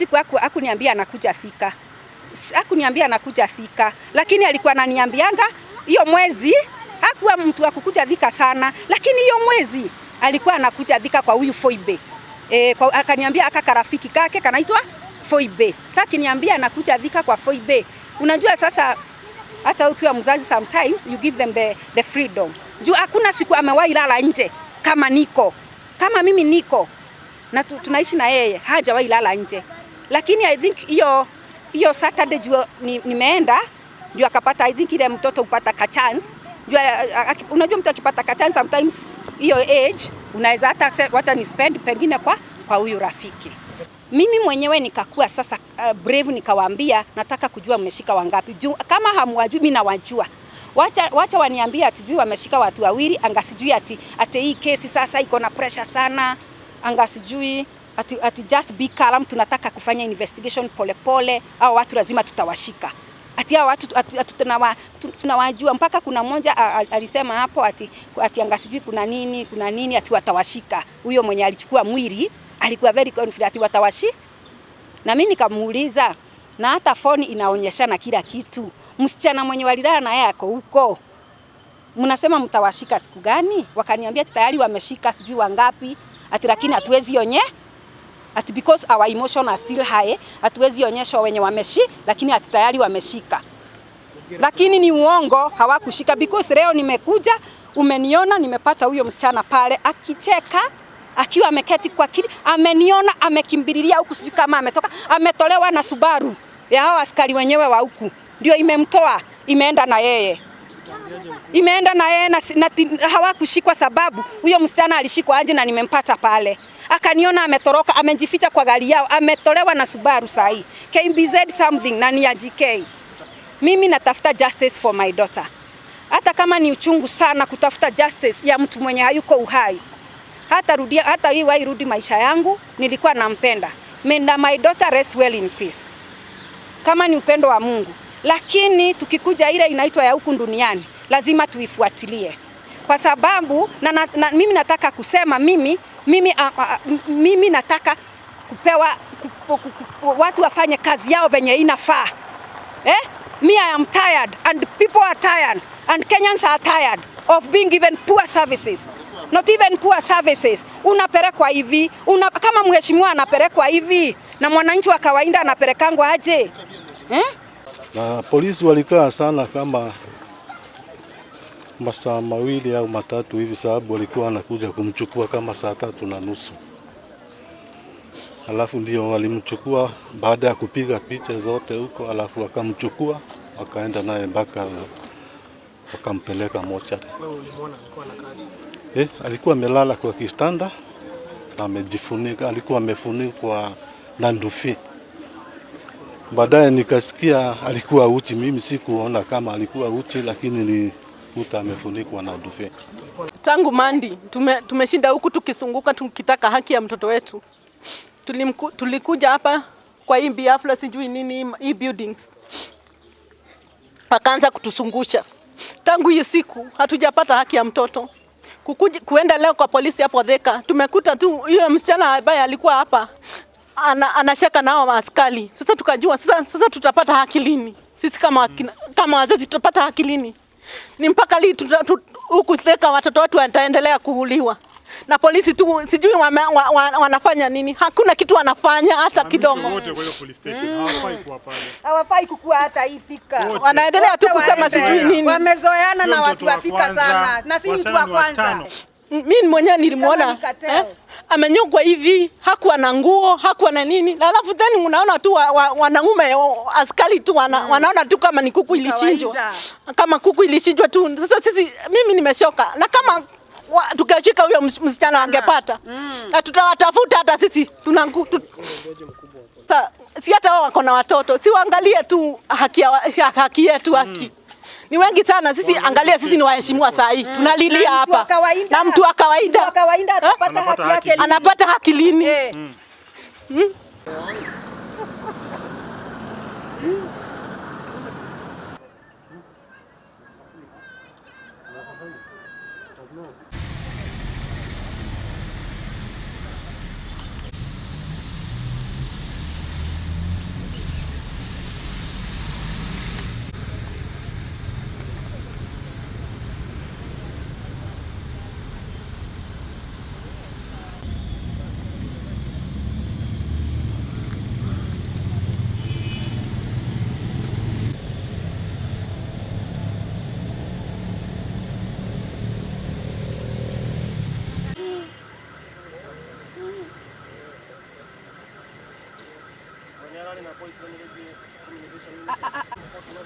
Siku hakuniambia anakuja Thika, hakuniambia anakuja Thika, lakini alikuwa ananiambianga hiyo mwezi. Hakuwa mtu wa kukuja Thika sana, lakini hiyo mwezi alikuwa anakuja Thika kwa huyu Foibe. Akaniambia aka karafiki kake kanaitwa Foibe. Sasa akiniambia anakuja Thika kwa Foibe, unajua sasa hata ukiwa mzazi sometimes you give them the freedom. Juu hakuna siku amewahi lala nje kama niko. Kama mimi niko na tunaishi na yeye, hajawahi lala nje. Lakini I think hiyo hiyo Saturday juu nimeenda ndio akapata, I think ile mtoto upata ka chance. Juu unajua mtu akipata ka chance sometimes hiyo age unaweza hata wacha ni spend pengine kwa huyu rafiki. Mimi mwenyewe nikakuwa sasa brave, nikawaambia nataka kujua mmeshika wangapi. Juu kama hamwajui mimi nawajua. Wacha waniambie ati sijui wameshika watu wawili, anga sijui ati hii kesi sasa iko na pressure sana, anga sijui ati just be calm, tunataka kufanya investigation pole pole, au watu lazima tutawashika. Ati hao watu ati tunawajua. Mpaka kuna mmoja alisema hapo ati anga sijui kuna nini, kuna nini, ati watawashika. Huyo mwenye alichukua mwili alikuwa very confident ati watawashi. Na mimi nikamuuliza, na hata phone inaonyeshana kila kitu. Msichana mwenye walilala na yeye ako huko, mnasema mtawashika siku gani? Wakaniambia ati tayari wameshika sijui wangapi, ati lakini hatuwezi onye, ati because our emotion are still high, hatuwezi onyeshwa wenye wameshi, lakini ati tayari wameshika. Lakini ni uongo, hawakushika because leo nimekuja, umeniona, nimepata huyo msichana pale akicheka akiwa ameketi kwa kiti, ameniona, amekimbililia huku, sijui kama ametoka, ametolewa na Subaru ya hao askari wenyewe wa huku, ndio imemtoa, imeenda na yeye. Imeenda na yeye na hawakushikwa sababu huyo msichana alishikwa aje na nimempata pale. Akaniona ametoroka, amejificha kwa gari yao, ametolewa na Subaru sahi. KBZ something na ni ya GK. Mimi natafuta justice for my daughter. Hata kama ni uchungu sana kutafuta justice ya mtu mwenye hayuko uhai. Hata rudia, hata hii wahi rudi maisha yangu, nilikuwa nampenda. May my daughter rest well in peace. Kama ni upendo wa Mungu. Lakini tukikuja ile inaitwa ya huku duniani, lazima tuifuatilie. Kwa sababu na mimi nataka kusema mimi nataka kupewa watu wafanye kazi yao venye inafaa. Me I am tired and people are tired and Kenyans are tired of being given poor services. Not even poor services. Unapelekwa hivi, kama mheshimiwa anapelekwa hivi na mwananchi wa kawaida anapelekangwa aje? Na polisi walikaa sana kama masaa mawili au matatu hivi, sababu walikuwa wanakuja kumchukua kama saa 3:30. Alafu ndio walimchukua baada ya kupiga picha zote huko, alafu wakamchukua wakaenda naye mpaka wakampeleka mochari. Wewe ulimuona alikuwa anakaaje? Alikuwa amelala kwa kitanda na amejifunika, alikuwa amefunikwa na ndufi. Baadaye nikasikia alikuwa uchi, mimi sikuona kama alikuwa uchi, lakini nilikuta amefunikwa na dufe. Tangu Mandi tumeshinda huku tukisunguka tukitaka haki ya mtoto wetu. Tulikuja hapa kwa hii Biafra sijui nini hii buildings. Wakaanza kutusungusha. Tangu hiyo siku hatujapata haki ya mtoto. Kuenda leo kwa polisi hapo Thika, tumekuta tu yule msichana ambaye alikuwa hapa anashaka nao askari. Sasa tukajua sasa tutapata haki lini? Sisi kama wazazi tutapata haki lini? Ni mpaka lini huku Thika watoto wetu wataendelea kuuliwa? Na polisi tu sijui wanafanya nini. Hakuna kitu wanafanya hata kidogo. Wote kwa hiyo police station hawafai kuwa pale. Hawafai kukua hata hii Thika. Wote. Wanaendelea tu kusema sijui nini. Wamezoeana Sio na watu mtoto wa wa Thika kwanza. sana. Na si mtu Wasichana wa ni kwanza. watano. Mimi mwenyewe nilimuona, Kama ni cartel. Amenyongwa hivi, hakuwa na nguo, hakuwa na nini. Na alafu then unaona tu wanaume, askari tu wanaona tu kama ni kuku ilichinjwa. Kawaida. Kama kuku ilichinjwa tu. Sasa mimi nimeshoka. Na kama tukashika huyo msichana angepata. Na tutawatafuta hata sisi. Si hata wao wako na watoto. Si waangalie tu haki yetu, haki. Ni wengi sana sisi, angalia sisi ni waheshimiwa saa hii. Tunalilia Na mtu wa hapa. kawaida. Na mtu wa kawaida. Mtu wa kawaida atapata Anapata haki haki yake lini? Anapata haki lini?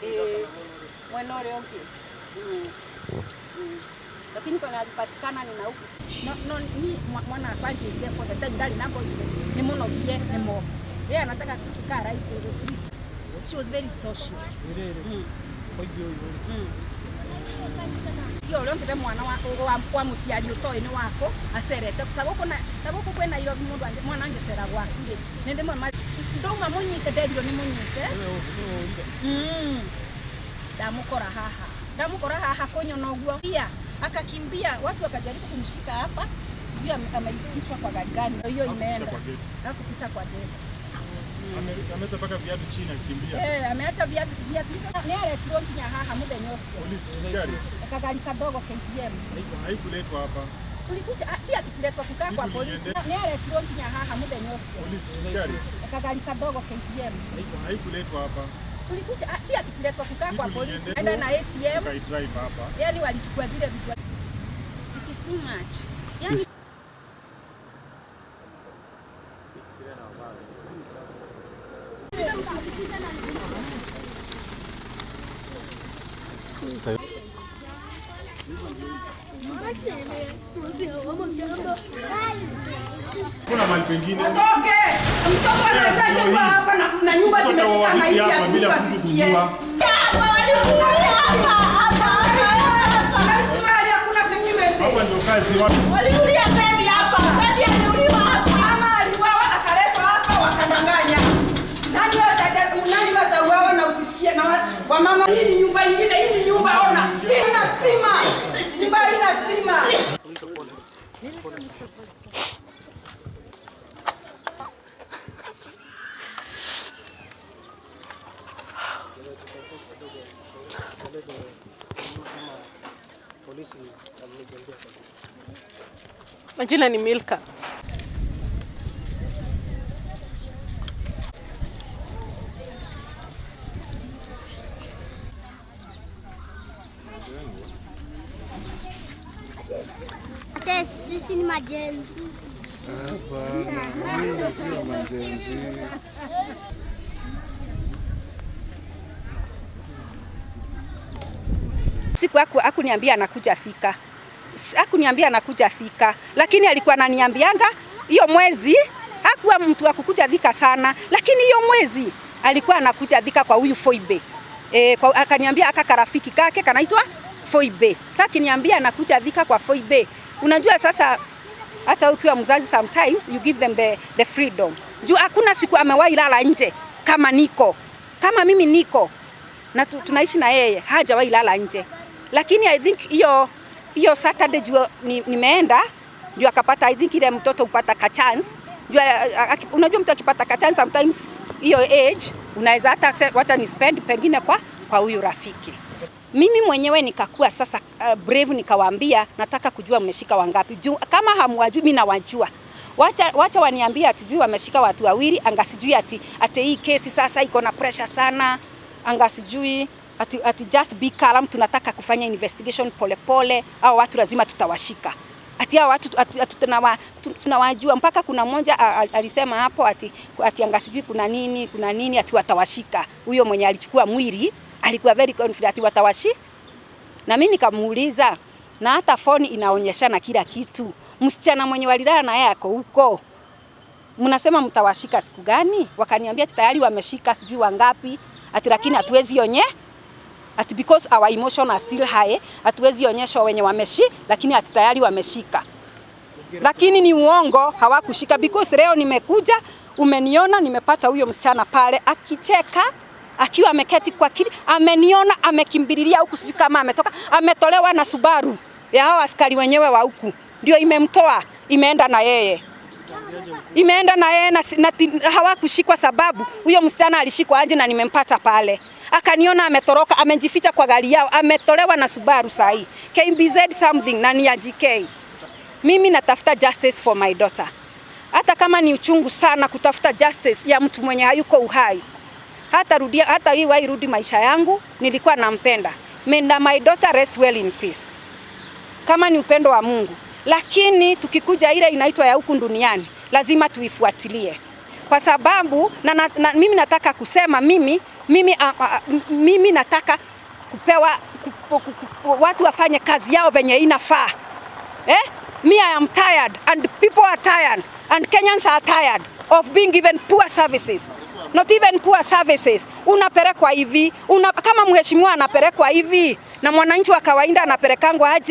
Eh, mwena ũrĩa ũngĩ. Lakini kona alipatikana ni na huku no, no, ni mwana akwa anjĩrire for the time ndarĩ na boyfriend nĩ mũnogie nĩ mo yeye anataka kukaa right free. She was very social. Ti ũrĩa ũngĩbe mwana wa mũciari ũtoĩ nĩ wako acerete ta gũkũ na ta gũkũ kwĩ Nairobi mũndũ mwana angĩcera gwaku rĩ nĩ ndĩmwe ndauma mũnyite nderirwo nĩ mũnyite. Ndamũkora haha, ndamũkora haha kũnyona ũguo pia akakimbia, watu wakajaribu kumshika hapa, sijui amefichwa kwa gari gani hiyo imeenda kwa gate. Hakupita kwa gate. Ameacha mpaka viatu chini akikimbia. Eh, ameacha viatu hizo nĩ aretirwo nginya haha mũthenya ũcio. Polisi gari Kagari kadogo KTM. Haikuletwa hapa. Tulikuja si ati kuletwa kukaa kwa polisi, nĩ aretirwo nginya haha mũthenya ũcio. Polisi gari Kagari kadogo KTM. Haikuletwa hapa. Tulikuja si ati kuletwa kukaa kwa polisi, enda na ATM. Tukai hapa. Yani walichukua zile vitu. It is too much. Yani Kuna mahali pengine. Mtoke! Mtoto anashaje hapa na nyumba zimeshikana hivi hapa bila mtu kujua. Hapa waliulia hapa hapa hapa. Naishi mahali hakuna security. Hapa ndio kazi watu. Waliulia Sebi hapa. Sebi aliuliwa hapa. Mama aliuawa akaletwa hapa wakadanganya. Nani watauawa na usisikie na wamama. Hii ni nyumba nyingine, hii ni nyumba ona. Hii ina stima. Nyumba ina stima. Majina ni Milka. Sisi ni majenzi. Hapana, mimi sio majenzi. Siku hakuniambia anakuja Thika. Hakuniambia anakuja Thika, lakini alikuwa ananiambianga hiyo mwezi hakuwa mtu wa kukuja Thika sana, lakini hiyo mwezi alikuwa anakuja Thika kwa huyu Foibe. Akaniambia aka karafiki kake kanaitwa Foibe. Sasa akiniambia anakuja Thika kwa Foibe. Unajua sasa hata ukiwa mzazi sometimes you give them the freedom. Juu hakuna siku amewahi lala nje kama niko. Kama mimi niko na tunaishi na yeye, hajawahi lala nje. Lakini I think hiyo Saturday juu nimeenda ndio akapata, I think ile mtoto upata ka chance. Juu unajua mtu akipata ka chance sometimes hiyo age unaweza hata wacha ni spend pengine kwa huyu rafiki. Mimi mwenyewe nikakuwa sasa brave, nikawaambia nataka kujua mmeshika wangapi. Juu kama hamwajui mimi nawajua. Wacha waniambie ati sijui wameshika watu wawili, anga sijui ati hii kesi sasa iko na pressure sana, anga sijui ati just be calm, tunataka kufanya investigation pole pole, au watu lazima tutawashika. Ati hao watu ati tunawajua. Mpaka kuna mmoja alisema hapo ati anga sijui kuna nini ati watawashika. Huyo mwenye alichukua mwili alikuwa very confident ati watawashi. Na mimi nikamuuliza, na hata phone inaonyeshana kila kitu. Msichana mwenye walilala na yeye ako huko. Mnasema mtawashika siku gani? Wakaniambia tayari wameshika sijui wangapi. Ati lakini hatuwezi onye. Ati because our emotion are still high, hatuwezi onyesha wenye wameshi, lakini ati tayari wameshika. Lakini ni uongo, hawakushika because leo nimekuja, umeniona nimepata huyo msichana pale akicheka akiwa ameketi kwa kiti, ameniona amekimbililia huku, sijui kama ametoka, ametolewa na Subaru ya hao askari wenyewe wa huku, ndio imemtoa, imeenda na yeye. Imeenda na yeye na hawakushikwa sababu huyo msichana alishikwa aje na nimempata pale. Akaniona ametoroka, amejificha kwa gari yao, ametolewa na Subaru sahi. KBZ something na ni ya GK. Mimi natafuta justice for my daughter. Hata kama ni uchungu sana kutafuta justice ya mtu mwenye hayuko uhai. Hata rudia, hata hii wairudi rudi maisha yangu, nilikuwa nampenda. May my daughter rest well in peace. Kama ni upendo wa Mungu. Lakini tukikuja ile inaitwa ya huku duniani, lazima tuifuatilie. Kwa sababu na mimi nataka kusema mimi nataka kupewa watu wafanye kazi yao venye inafaa. Eh? Me, I am tired and people are tired and Kenyans are tired of being given poor services. Not even poor services. Unapelekwa hivi, kama mheshimiwa anapelekwa hivi na mwananchi wa kawaida anapelekangwa aje?